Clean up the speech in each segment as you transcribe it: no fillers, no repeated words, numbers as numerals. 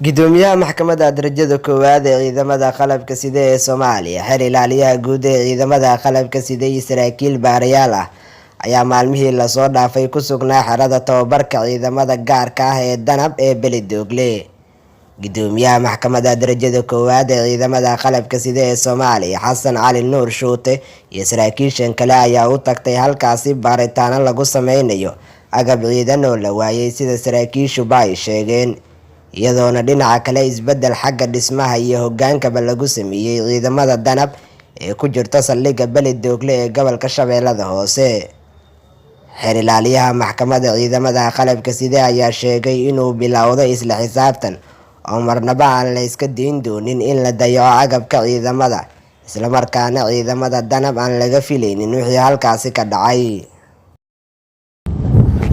Gudoomiyaha Maxkamadda Darajada Koowaad ee Ciidamada Qalabka Sida ee Soomaaliya, Xeer Ilaaliyaha Guud ee Ciidamada Qalabka Sida iyo saraakiil baarayaal ah ayaa maalmihii lasoo dhaafay ku sugnaa xerada tababarka ciidamada gaarka ah ee Danab ee Beledoogle. Gudoomiyaha Maxkamadda Darajada Koowaad ee Ciidamada Qalabka Sida ee Soomaaliya, Xasan Cali Nuur Shuute, iyo saraakiishan kale ayaa u tagtay halkaasi baaritaano lagu sameynayo agab ciidan oo la waayay, sida saraakiishuba ay sheegeen, iyadoona dhinaca kale isbedel xagga dhismaha iyo hogaankaba lagu sameeyey ciidamada Danab ee ku jirta saldhigga Beledoogle ee gobolka Shabeellada Hoose. Xeer ilaaliyaha Maxkamadda Ciidamada Qalabka Sida ayaa sheegay inuu bilowday isla xisaabtan oo marnaba aan la iska dayn doonin in la dayaco agabka ciidamada, islamarkaana ciidamada Danab aan laga filaynin wixii halkaasi ka dhacay.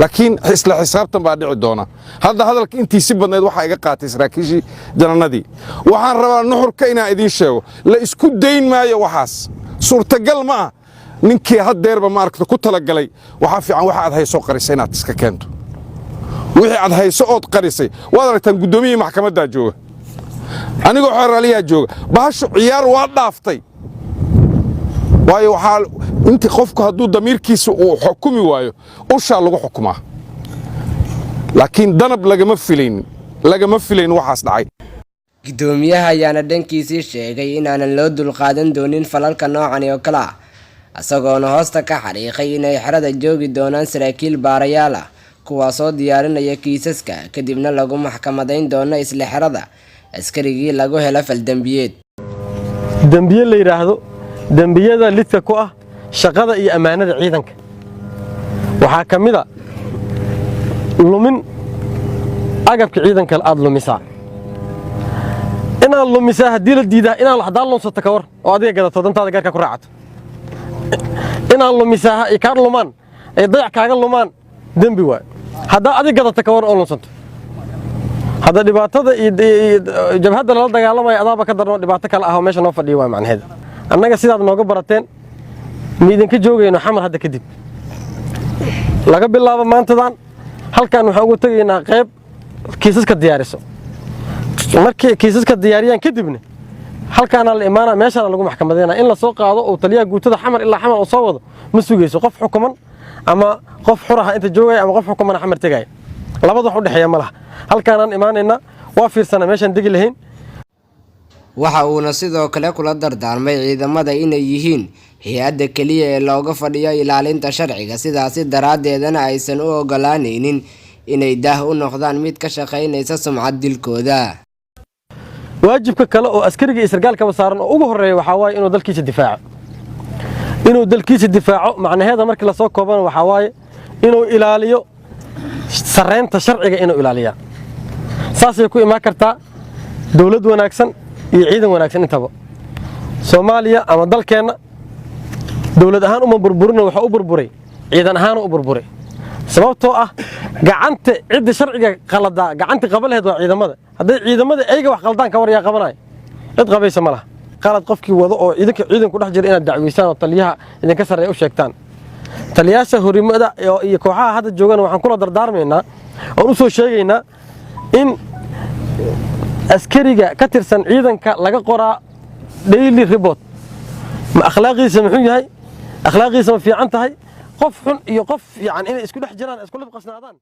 Laakiin isla xisaabtan baa dhici doona. Hadda hadalka intii si badnayd waxaa iga qaatay saraakiishii janannadii. Waxaan rabaa nuxurka inaan idiin sheego: la isku dayn maayo waxaas, suurtagal ma ah. Ninkii haddeerba maaragta ku talagalay, waxaa fiican waxa aad hayso qarisay inaad iska keento, wixii aad hayso ood qarisay. Waad aragtaan, guddoomiyihii maxkamaddaa jooga, anigoo xeeraaliyaha jooga. Bahashu ciyaar waa dhaaftay, waayo waxaa inti qofku hadduu damiirkiisa uu xukumi waayo, ushaa lagu xukumaa. Laakiin Danab lagama filayn, lagama filayn waxaas dhacay. Gudoomiyaha ayaana dhankiisii sheegay inaanan loo dulqaadan doonin falalka noocani oo kale ah, isagoona hoosta ka xariiqay inay xerada joogi doonaan saraakiil baarayaal ah, kuwaasoo diyaarinaya kiisaska, kadibna lagu maxkamadayn doono isla xerada askarigii lagu helo faldembiyeed. Dembiye la yidhaahdo dembiyada lidka ku ah shaqada iyo ammaanada ciidanka waxaa ka mid a lumin agabka ciidanka aad lumisaa. Inaad lumisaa haddii la diidaa, inaad haddaa lunsato ka war oo adiga gadato, dantaada gaarka ku raacato, inaad lumisaa ay kaa lumaan, ay dayac kaaga lumaan, dembi waay. Haddaa adig gadato ka war oo lunsanto, hadda dhibaatada iyo jabhadda lala dagaalamaya adaaba ka darno. Dhibaato kale ah oo meesha noo fadhiya waa macnaheeda. Annaga sidaad nooga barateen ma idinka joogayno Xamar. Hadda kadib, laga bilaabo maantadan, halkan waxaan ugu tegaynaa qayb kiisaska diyaariso. Markay kiisaska diyaariyaan kadibna halkaana la imaana, meeshaana lagu maxkamadayna. In la soo qaado oo taliyaha guutada Xamar ilaa Xamar uu soo wado ma sugayso. Qof xukuman ama qof xuraha inta joogaya ama qof xukumana Xamar tegaya, labada wax u dhexeeya ma laha. Halkaanaan imaanaynaa, waa fiirsana meeshaan degi lahayn. Waxa uuna sidoo kale kula dardaarmay ciidamada inay yihiin hay-adda keliya ee looga fadhiyo ilaalinta sharciga, sidaasi daraaddeedana aysan u ogolaanaynin inay daah u noqdaan mid ka shaqaynaysa sumcad dilkooda. Waajibka kale oo askariga iyo sargaalkaba saaran oo ugu horreeya waxaa waaye inuu dalkiisa difaaco. Inuu dalkiisa difaaco macnaheeda markii lasoo koobana waxaa waaye inuu ilaaliyo sarreynta sharciga, inuu ilaaliyaa. Saasay ku imaan kartaa dawlad wanaagsan iyo ciidan wanaagsan intaba. Soomaaliya ama dalkeenna dawlad ahaan uma burburina, waxaa u burburay ciidan ahaana u burburay, sababtoo ah gacanta cidda sharciga qaladaa gacanti qaba laheed waa ciidamada. Hadday ciidamada ayga wax qaldaan, ka war yaa qabanaya? Cid qabaysa ma laha. Qalad qofkii wado oo idinka ciidanku dhex jira, inaad dacweysaan oo taliyaha idinka sarreeya u sheegtaan. Taliyaasha horimada iyo kooxaha hadda joogana waxaan kula dardaarmaynaa oon u soo sheegaynaa in askariga ka tirsan ciidanka laga qoraa daily report. Ma akhlaaqiisa muxuu yahay? Akhlaaqiisa ma fiican tahay? Qof xun iyo qof fiican inay isku dhex jiraan, isku libqasnaadaan.